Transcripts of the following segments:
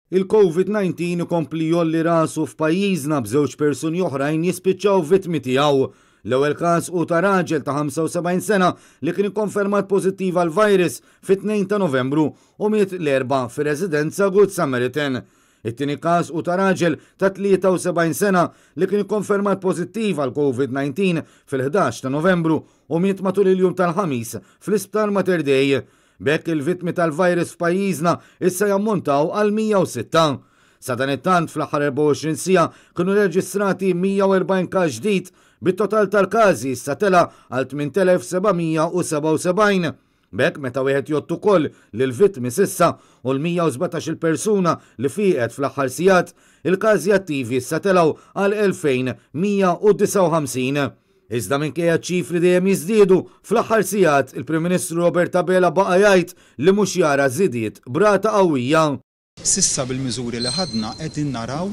Il-Covid 19 ikompli jgħolli rasu f'pajjiżna b'żewġ persuni oħrajn jispiċċaw vittmi tiegħu. L-ewwel każ hu ta' raġel ta' 75 sena li kien ikkonfermat pożittiv għall-virus fit-2 ta' Novembru u miet l-Erbgħa fir-residenza Good Samaritan. It-tieni każ hu ta' raġel ta' 73 sena li kien ikkonfermat pożittiv għall-Covid 19 fil-11 ta' Novembru u miet matul il-jum tal-Ħamis fl-Isptar Mater Dei. B'hekk il-vittmi tal-virus f'pajjiżna issa jammontaw għal 106. Sadanittant fl-aħħar 24 siegħa kienu reġistrati 140 każ ġdid, bit-total tal-każi issa tela' għal 8,777. B'hekk meta wieħed jgħodd ukoll lill-vittmi s'issa u l-117-il persuna li fieqet fl-aħħar sigħat, il-każi attivi issa telgħu għal 2,159. Iżda minkejja ċ-ċifri dejjem jiżdiedu, fl-aħħar sigħat il-Prim Ministru Robert Abela baqa' jgħid li mhux jara żidiet b'rata qawwija. S'issa bil-miżuri li ħadna qegħdin naraw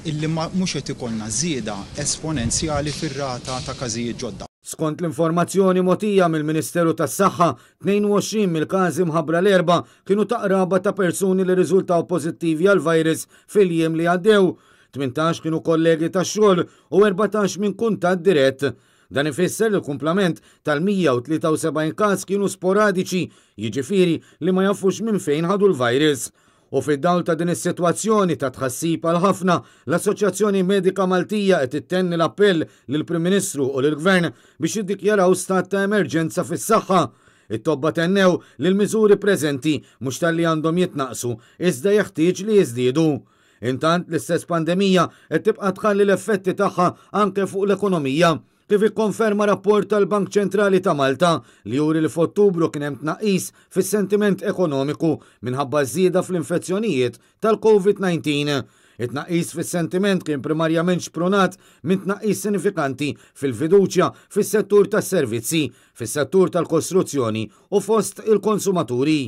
illi ma mhux qed ikollna żieda esponenzjali fir-rata ta' każijiet ġodda. Skont l-informazzjoni mogħtija mill-Ministeru tas-Saħħa, 22 mill-każi mħabbra l-Erbgħa kienu ta' qraba ta' persuni li rriżultaw pożittivi għall-virus fil-jiem li għaddew. 18 kienu kollegi tax-xogħol u 14 minn kuntatt dirett. Dan ifisser li l-kumplament tal-173 każ kienu sporadiċi, jiġifieri li ma jafux minn fejn ħadu l-virus. U fid-dawl ta' din is-sitwazzjoni ta' tħassib għal ħafna, l-Assoċjazzjoni Medika Maltija qed ittenni l-appell lill-Prim Ministru u lill-Gvern biex jiddikjaraw stat ta' emerġenza fis-saħħa. It-tobba tennew li l-miżuri preżenti mhux talli għandhom jitnaqqsu, iżda jeħtieġ li jiżdiedu. Intant, l-istess pandemija qed tibqa' tħalli l-effetti tagħha anke fuq l-ekonomija, kif ikkonferma rapport tal-Bank Ċentrali ta' Malta li juri li f'Ottubru kien hemm tnaqqis fis-sentiment ekonomiku minħabba żieda fl-infezzjonijiet tal-Covid-19. It-tnaqqis fis-sentiment kien primarjament xprunat minn tnaqqis sinifikanti fil-fiduċja fis-settur tas-servizzi, fis-settur tal-kostruzzjoni u fost il-konsumaturi.